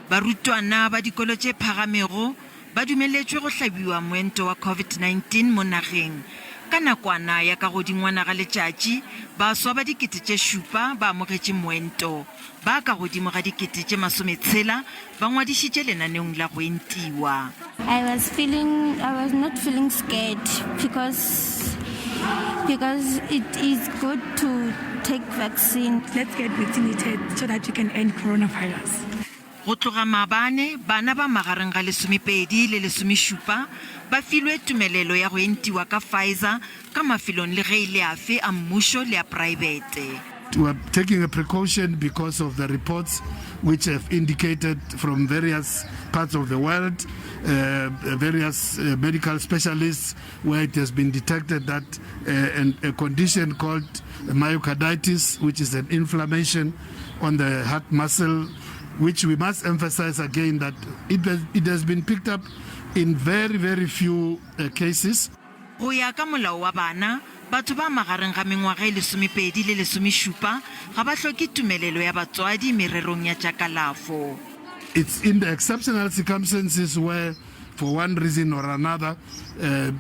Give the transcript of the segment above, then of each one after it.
Barutwana ba dikolo tše phagamego ba dumeletšwe go hlabiwa moento wa COVID-19 mo nageng. Ka nakwana ya ka godingwana ga letšatši, baswa ba 7000 ba amogetše moento. Ba ka godimo ga 60,000 ba ngwadišitše lenaneong la go entiwa. I was feeling I was not feeling scared because because it is good to take vaccine. Let's get vaccinated so that we can end coronavirus. Go tloga maabane, bana ba magareng ga lesomepedi le lesomešupa ba filwe tumelelo ya go entiwa ka Pfizer ka mafelong le ge e le afe a mmušo le a praebete. We are taking a precaution because of the reports which have indicated from various parts of the world, uh, various uh, medical specialists, where it has been detected that uh, an, a condition called myocarditis, which is an inflammation on the heart muscle, which we must emphasize again that it has, it has been picked up in very, very few uh, cases. Go ya ka molao wa bana, batho ba magareng ga mengwaga e lesomepedi le lesomešupa ga ba hloke tumelelo ya batswadi mererong ya tša kalafo. It's in the exceptional circumstances where for one reason or another, uh,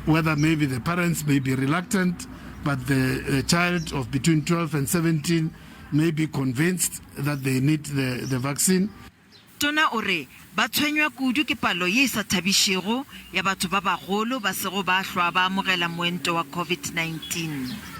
whether maybe the parents may be reluctant, but the uh, child of between 12 and 17 may be convinced that they need the, the vaccine. Tona o re ba tshwenywa kudu ke palo ye e sa thabišego ya batho ba bagolo ba sego ba hlwa ba amogela moento wa COVID-19.